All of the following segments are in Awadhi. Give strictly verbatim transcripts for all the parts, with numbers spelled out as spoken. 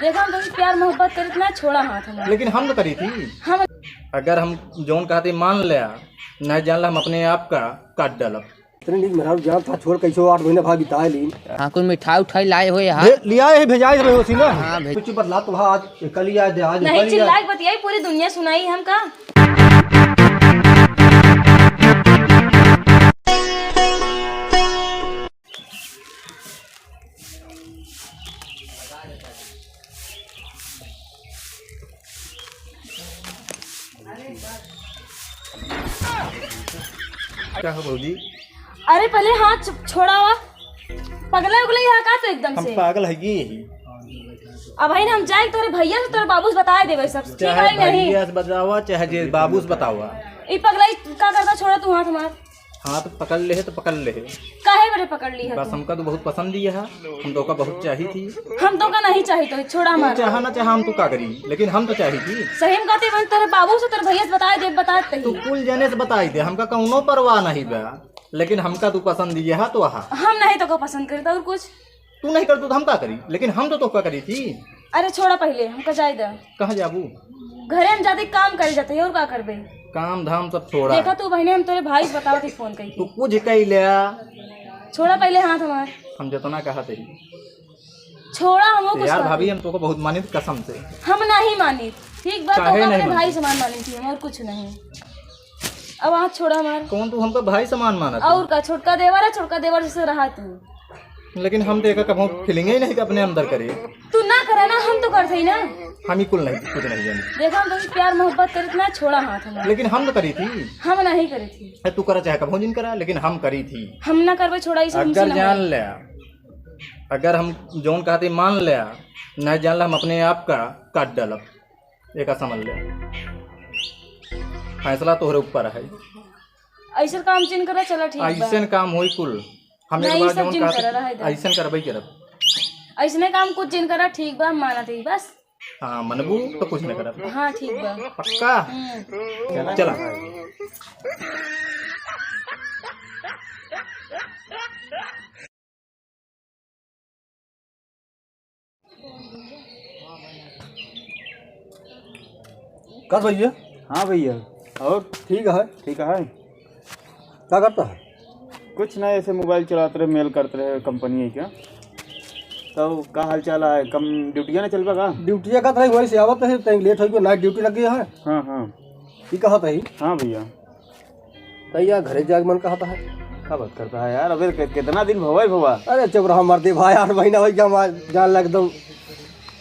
देखा, हम तुमसे प्यार मोहब्बत करत ना, छोड़ा हाथ हमार। लेकिन हम तो करी थी। हम अगर हम जौन कहते मान लिया, नहीं जान ला, हम अपने आप का काट डालब। इतने नीक मेहरारू जान था, छोड़ कैसे आठ महीना भाग बिताए ली। हाँ, कोई मिठाई उठाई लाए हो यहाँ? ले, लिया है, भेजाए रहे हो सी ना। हाँ, भेज- कुछ बदला तो आज कल ही आए दे, आज नहीं, कल ही आए। चिल्लाए बतियाई, पूरी दुनिया सुनाई हमका। का हो भौजी? अरे पहले हाथ छ-, छोड़ावा। पगला उगला यहाँ का तो एकदम हम से। पागल है की? अब भाई ना हम जाए तोरे भैया से तोरे बाबू से बताए देवे सब। ठीक चाहे है नहीं? भैया से बतावा, चाहे जे बाबू से बतावा। ई पगला ई का करता, छोड़ा तू हाथ हमार। हाथ पकड़ ले है तो पकड़ ले है। काहे बड़े पकड़ ली है बस तू? हमका तो बहुत पसंद ही है, हम तो का बहुत चाही थी। हम तो का नहीं चाही तो छोड़ा तू हमार। चाहा ना चाहा हम तो का करी, लेकिन हम तो चाही थी। सही में कहते बन तोरे बाबू से तोरे भैया से बताए दे, बताते तो ही। कुल जने से बताई दे, हमका कौनो परवाह नहीं बा, लेकिन हमका तू पसंद ही है तो आहा। हम नहीं तो का पसंद करता और कुछ। तू नहीं कर तू तो हम का करी, लेकिन हम तो तोहका करी थी। अरे छोड़ा पहले, हमका जाए दे। कहाँ जाबू? घरे हम जाते काम करे जाते ही, और का करबे? काम धाम सब छोड़ा। देखा तू बहने, हम तोरे भाई से बतावत ही फोन करके। तू कुछ कह लिया। छोड़ा पहले हाथ हमार। हम जितना कहा तेरी। छोड़ा, हम कुछ यार बात भाभी, नहीं। हम तोको बहुत मानित कसम से। हम नहीं मानित। ठीक बात, काहे तो नहीं अपने मानित? भाई समान मानित ही हम, और कुछ नहीं। अब हाथ छोड़ा हमार। कौन तू हमका भाई समान मानत है? और का, छोटका देवर है, छोटका देवर जैसे रहा तू। लेकिन हम तो एका कभो feeling ही नहीं अपने अंदर करे। तू ना करे ना, हम तो करते ही ना। हम ही कुल नहीं, कुछ नहीं जानी। देखा, हम तुमसे प्यार मोहब्बत करत ना, छोड़ा हाथ हमार। लेकिन हम तो करी थी। हम नहीं करी थी। ए, तू करा चाहे कभो जिन करा, लेकिन हम करी थी। हम ना करबे, छोड़ा, इसे हमसे अगर ना जान होई। ले, अगर हम जौन कहते मान ले, नहीं जान ले, हम अपने आप का काट डालब। एका समझ ले, फैसला तोहरे ऊपर है। ऐसन काम जिन करा, चला ठीक बा। ऐसन काम होई कुल। हम एक नहीं, बार सब जौन जिन कहते करा, रहे दे। ऐसन करबे करब। ऐसने काम कुछ जिन करा, ठीक बा, मानत ही बस। हाँ, मनबू तो कुछ न करब। हाँ, ठीक बा। पक्का? हम्म। चला। कस भैया? हाँ भैया, और? ठीक है। ठीक है। का करता है? कुछ ना, ऐसे mobile चलात रहे, mail करत रहे company का। तब का हाल चाल है? कम ड्यूटिया ना चलबा का? ड्यूटिया का तो वही से आवत है, तनी late हो गया, night duty लग गया है। हाँ, हाँ। ये कहत है? हाँ भैया। तो यार, घरे जाके मन कहता है। का बात करता है यार? अबे कि-, कितना दिन भवा है भवा? अरे चुप रहा मर्दे भाई, आठ महीना हो गया, हमार जान लग दो।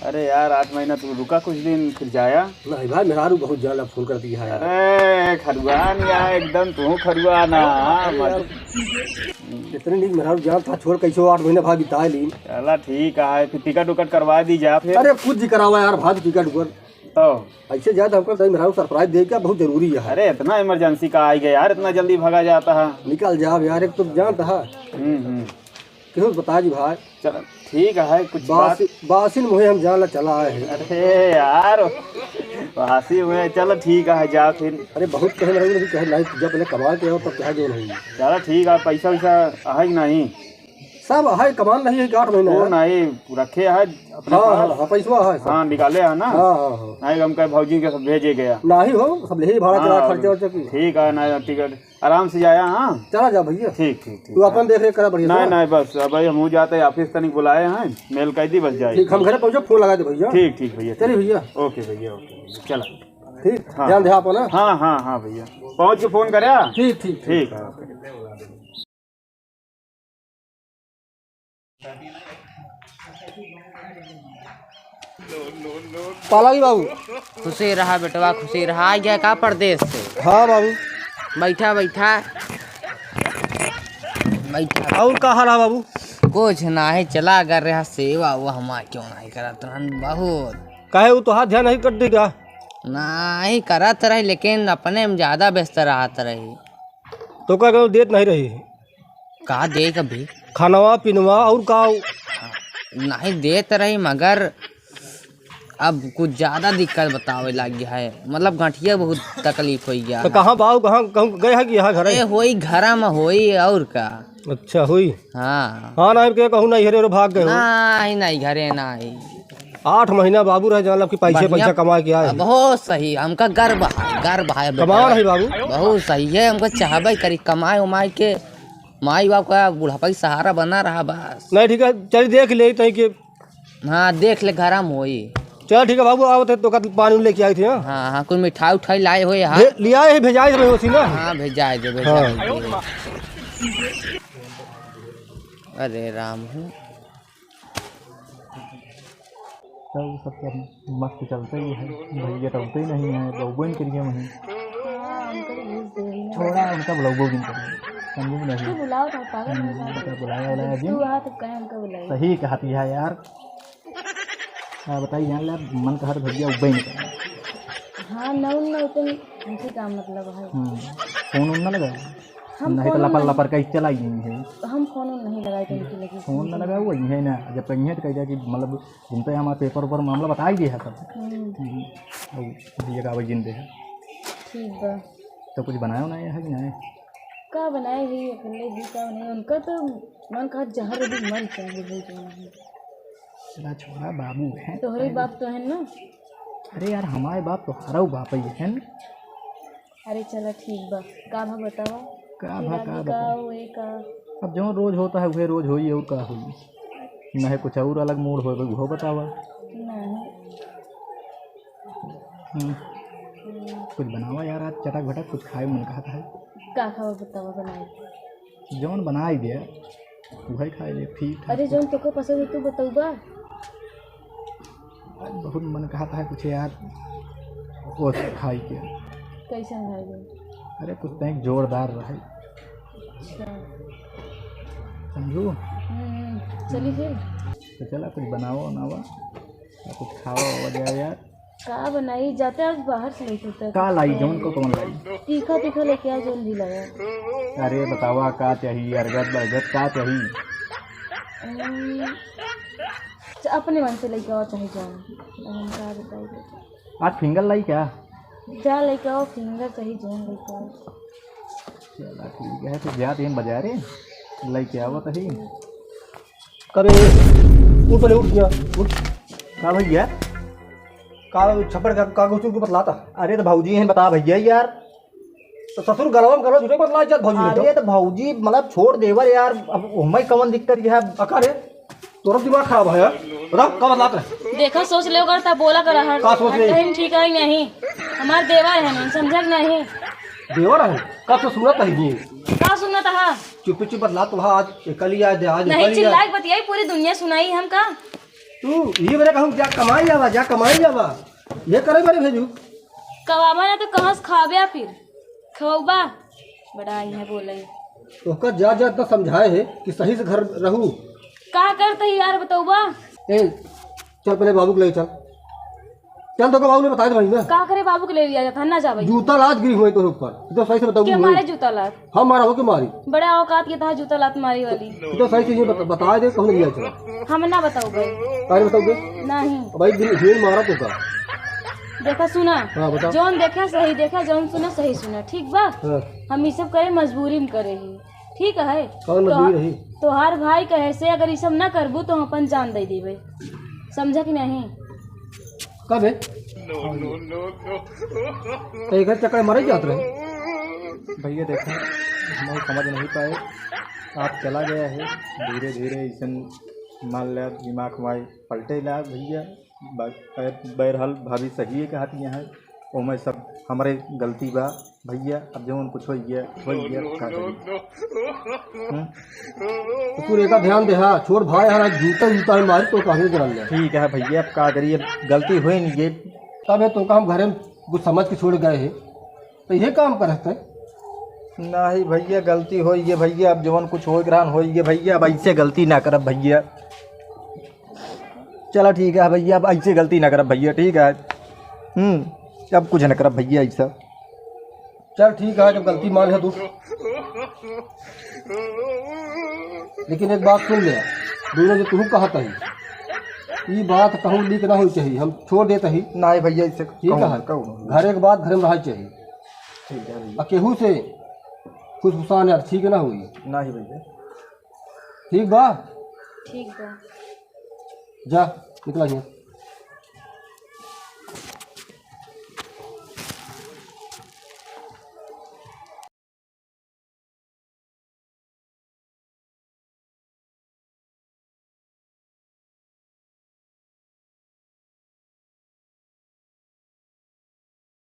अरे यार, आठ महीना तू रुका कुछ दिन, फिर जाया। नहीं भाई, मेहरारू बहुत जान लग फोन कर दिया है यार। अरे खरुआन यार, एकदम तू खरुआन, हाँ, अरे यार, मत। कितने दिन मेहरारू जान था, छोड़ कैसे आठ महीना भाई बिता ली। चला ठीक है, फिर टिकट उकट करवा दी जा फिर। अरे कुछ जी करावा यार, भाई टिकट उकट। तो ऐसे जाए तो हमको सही मेहरारू surprise दे क्या बहुत जरूरी है। अरे इतना emergency का आई गया यार, इतना जल्दी भागा जाता है। निकल जाओ यार, एक तो जानता है। हम्म, हम्म। केहू बता जी भाई। चल ठीक है, कुछ बात बासी, बासिन मुहे हम जान ला चला आए हैं। अरे यार, बासी मुहे, चल ठीक है, जा फिर। अरे बहुत कहे मेहरारू, लेकिन कहे नहीं, जब पहले कमा के आओ तब कहा जो नहीं। चल ठीक है, पैसा वैसा है कि नहीं? सब है, कमान नहीं है कि आठ महीना वो है। नहीं, रखे है अपने हाँ, पास। हाँ, हाँ, पैसवा है सब। हाँ, निकाले है ना? हाँ, हाँ, हाँ। नहीं, हम कहे भौजी के सब भेजे गया। नहीं हो, सब यही भाड़ा चला, हाँ, खर्चा वर्चा की। ठीक है ना, टिकट आराम से जाया, हाँ? चला जा भैया। ठीक, ठीक, ठीक। तू अपन देख रेख करा बढ़िया से। नहीं, बस अब भाई हम जाते हैं, office तनिक बुलाए हैं, mail कर दी, बस जाए। ठीक, हम घरे पहुँचो, फोन लगा दे भैया। ठीक, ठीक भैया, चलिए ठीक। भैया। OK भैया, OK भैया, चला। ठीक, हाँ। ध्यान दे आप ना। हाँ, हाँ, हाँ भैया, पहुँच के फोन करे। ठीक, ठीक, ठीक। ठीक है, OK। पालागी बाबू। खुशी रहा बेटवा, खुशी रहा। आ गया का परदेश से? हाँ बाबू। बैठा, बैठा। बैठा। और का हाल है बाबू? कुछ नाही, चला कर रहा सेवा, वो हमार क्यों नाही करत रहन बहुत। काहे, वो तोहार ध्यान नहीं कट देगा? नाही करत रही, लेकिन अपने में ज्यादा व्यस्त रहत रही। तो का कहूँ देत नहीं रही? का दे कभी? खानवा, पीनवा और का? नहीं देत रही, मगर अब कुछ ज्यादा दिक्कत बतावे लाग गया है, मतलब गठिया बहुत तकलीफ हो गया तो है। कहाँ बाऊ, कहाँ, कहूँ गए हैं कि यहाँ घर है? ए, होई घरा में होई और का। अच्छा, होई? हाँ। हाँ, नहीं के कहूँ नहीं, हेरे, हेरे भाग गए हो। नहीं, नहीं, घरे नहीं। आठ महीना बाबू रहे, जान लब कि पैसे, बढ़िया। पैसा कमा के आए हैं। बहुत सही, हमका गर्व है, गर्व है बेटा। कमा रही बाबू। बहुत सही है, हमका चाहबे करी कमाए उमाए के, माई बाप का बुढ़ापा की सहारा बना रहा बस। नहीं, ठीक है, चल देख ले तई के। हाँ, देख ले, गरम होई। चल ठीक है बाबू, आवत है तो का पानी लेके आई थी, हाँ? हाँ, हाँ, कोई मिठाई उठाई लाए हो यहाँ? भे-, लिया है, भेजाए दे होसी ना। हाँ, भेजाए दे, भेजाए हाँ। दे। अरे राम हो। सब, सब तो मस्त चलते ही है, भैया टलते ही नहीं है, बउबो नहीं करिए वहीं। हाँ, उनका तो भेज दे रही है। छोड़ा, उनका बुलाओ, वो भी नहीं करिए, समझे कि नहीं? क्यों बुलाओ था, पागल हो हम्म, गया? उनका बुलाया, बुलाया जिन। तू आ तो कहे उनका बुलाइए। सही कहती है यार। हाँ, बताइए, जान ले, मन कहा तो भैया उब्बे नहीं करना। हाँ, नौ, नौ तो हमसे का मतलब है? हम्म, फोन उन ना लगाए। हम नहीं तो फोन लपर नहीं लपर कई चलाई गई है। हम फोन उन नहीं लगाए थे उनकी, लेकिन फोन ना लगाओ, वही है ना, जब कहीं है तो कह दिया कि मतलब जिनते हमारे पेपर ऊपर मामला बता ही दिया है सब। हम्म। हम्म, और भैया का आवाज जिंदे है। ठीक बा। तो कुछ बनाया उनाया है कि नहीं? का बनाए ही, अकेले ही का बनाए, उनका तो मन कहा जहर भी मन चाहिए, वही तो नहीं। चला छोड़ा, बाबू है। तोहरे बाप तो है ना? अरे यार, हमारे बाप तो हरऊ बाप ही है ना। अरे चला ठीक बा, का भा बतावा? का भा, का बतावा? का, वही का? अब जौन रोज होता है, वही रोज होई, और का होई? न है कुछ और अलग मूड होए, वो बतावा। नहीं। हम्म। हम्म। कुछ बनावा यार, आज चटक भटक कुछ खाए मन कहता है। का खावा बतावा बनाए? जौन बनाई दे, वही खाए ले, ठीक ठाक अरे कुछ। जौन तोको पसंद है, तू बतौबा। आज बहुत मन कहता है कुछ यार, वो खाई के। कैसन खाई के? अरे कुछ तनिक जोरदार रहे। अच्छा। समझू? हम्म, चली फिर। तो चला कुछ बनावा उनावा, या कुछ खावा वावा जाए यार। का बनाई? जाते आज बाहर से लेके होता है का कुछ लाई, तो। जौन को कौन लाई? तीखा तीखा लेके आ, जौन भी लगा। अरे बतावा का चाहिए, अरगत बरगत का चाहिए? हम्म, च-, अपने मन से लेके आओ चाहे जौन। हम का बताई? आज फिंगर लाई क्या? जा लेके आओ, फिंगर चाहे जौन लेके आओ। चला ठीक है, तो जाते हैं बाजारे, लेके आवत ही। करे, उठ पहले, उठ गया, उठ। का भैया? का छप्पड़ का, का कुछ उनको बतलाता? अरे तो भौजी हैं, बता भैया यार। तो ससुर गलवा में गलवा झूठे बतला जात भौजी ने तो। अरे तो भौजी मतलब छोड़ देवर यार, अब हमें कौन दिक्कत है? अका रे, तोरा दिमाग खराब है यार। बता, का बतलात रहे? देखा, सोच ले ओकर, तब बोला करा हर का सोच ले? टाइम ठीक है नहीं। हमार देवर है ना, समझा कि नहीं? देवर है? कब से सुनत है ये? का सुनत है? चुप चुप बतला, तो आज एकली आज, आज नहीं एकली आज। चिल्ला के बतियाई, पूरी दुनिया सुनाई हम का? तू ये मेरे कहूँ जा कमाई जावा, जा कमाई जावा। ये करे मेरे भेजू। कमावा ना तो कहाँ से खाबे फिर? खवबा? बड़ा आई है बोले। तोहका जा जा इतना समझाए है कि सही से घर रहू। का करत ही यार बतौबा? ए, चल पहले बाबू के ले चल। चल तोहका बाबू ने बताए तो भाई ना। का करे बाबू के ले लिया जाता है, ना जावे। जूता लात गिरी हुई तोहरे ऊपर। तो सही से बताऊ के हुई। मारे जूता लात? हम मारा हो के मारी। बड़ा औकात के तहा जूता लात मारी वाली। तो सही से ये बता, बताए दे कौन लिया चला। हम ना बताऊ भाई। काहे बताऊ बे? नहीं। भाई बिन, बिन मारा तो का? देखा सुना। हाँ, बता। जौन देखा सही देखा, जौन सुना सही सुना, ठीक बा? हाँ। हम ई सब करे मजबूरी में करे ही, ठीक है? कौन तो मजबूरी रही? तोहार भाई कहे से अगर ई सब ना करबू तो हम अपन जान दे देबे, समझा कि नहीं? कब है? तो एक चक्कर मरे जात रहे। भैया देखो, हम समझ नहीं पाए, आप चला गया है धीरे धीरे, ऐसन मान लिया दिमाग हमारे पलटे ला भैया। बा-, बहरहाल भाभी सही है कहती हैं, ओमे सब हमरे गलती बा भैया। अब जौन कुछ होइ गया, होइ गया, का करी? हम्म? तो तू एका ध्यान दे, हाँ, छोड़ भाई, यार, आज जूता, जूता है, मारी तो काहे जरा ले। ठीक है भैया, अब का करिए, गलती हुई नहीं ये। तब है तो का हम घरे में कुछ समझ के छोड़ गए हैं, तो ये काम करत है। नहीं भैया, गलती होइ गई भैया, अब जौन कुछ होइ ग्रहण होइ गई भैया, अब ऐसे गलती ना करब भैया। चला ठीक है भैया, अब ऐसे गलती ना करब भैया, ठीक है। हम्म, अब कुछ ना करब भैया ऐसा। चल ठीक है, जब गलती मान है तू। लेकिन एक बात सुन ले, दोनों जो तू कहत है, ई बात कहूँ लीक ना होई चाहिए, हम छोड़ देत ही। नहीं भैया, ऐसे ठीक कहूँ, है, कहूँ। घर एक बात घर में रहा चाहिए। ठीक है भैया। आ केहू से फुसफुसान यार ठीक ना होई। नहीं भैया। ठीक बा? ठीक बा। जा, निकला यहाँ।